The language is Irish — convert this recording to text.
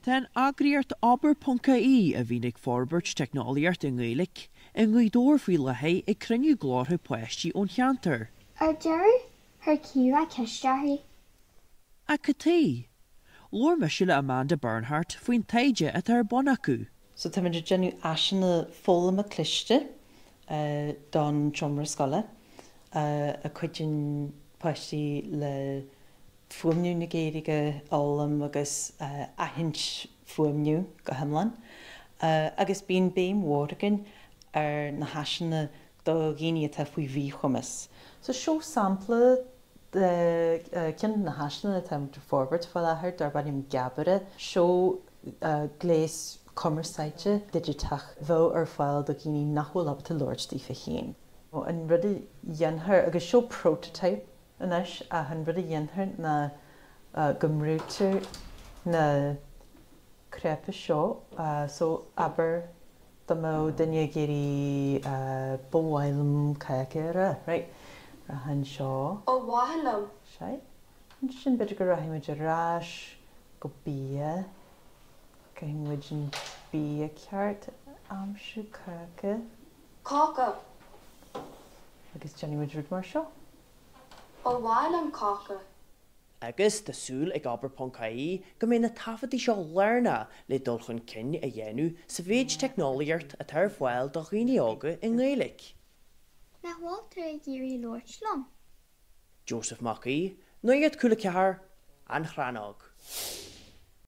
Tá an eagraíocht Abair ponc IE, a bhíonn ag forbairt teicneolaíocht i nGaeilge, i nGaoth Dobhair faoi láthair ag cruinniú glórtha páistí ón cheantar. Ar deireadh, chuir Ciara ceist uirthi. Ach cad chuige? Labhair mise le Amanda Bernhardt faoin taighde atá ar bun acu. So táimid ag déanamh áiseanna foghlama cliste don seomra scoile a chuidíonn páistí le fuaimniú na Gaeilge a fhoghlaim agus aithint fuaimniú go hiomlán. Agus bíonn béim mhór againn ar na háiseanna do dhaoine atá faoi mhíchumas. So seo sampla de ceann de na háiseanna atáimid ag forbairt faoi láthair darb ainm Geabaire. Seo gléas cumarsáide digiteach a bheadh ar fáil do dhaoine nach bhfuil ábalta labhairt daofa féin. An rud a dhéanfar, agus seo prototype, Anois, ach an rud a dhéantar ná go mbrúitear na cnaipe seo, so abair dá mbeadh duine ag iarraidh ba mhaith liom cáca a rá, right, rachainn anseo. Ba mhaith liom. Sea. Ansin b'fhéidir go rachaidh muid ar ais go bia, caithfidh muid an bia ceart a aimsiú, cáca. Cáca. Agus déanfaidh muid rud mar seo. Ba mhaith liom cáca. Agus tá súil ag Abair ponc IE go mbeidh na taifeadtaí seo lárnach le dul chun cinn a dhéanamh sa mhéid teicneolaíocht atá ar fáil do dhaoine óga i nGaeilge. Nach bhfuil tú ag iarraidh labhairt liom? Joseph Mac Aoidh, Nuacht Cúla 4, An Chrannóg.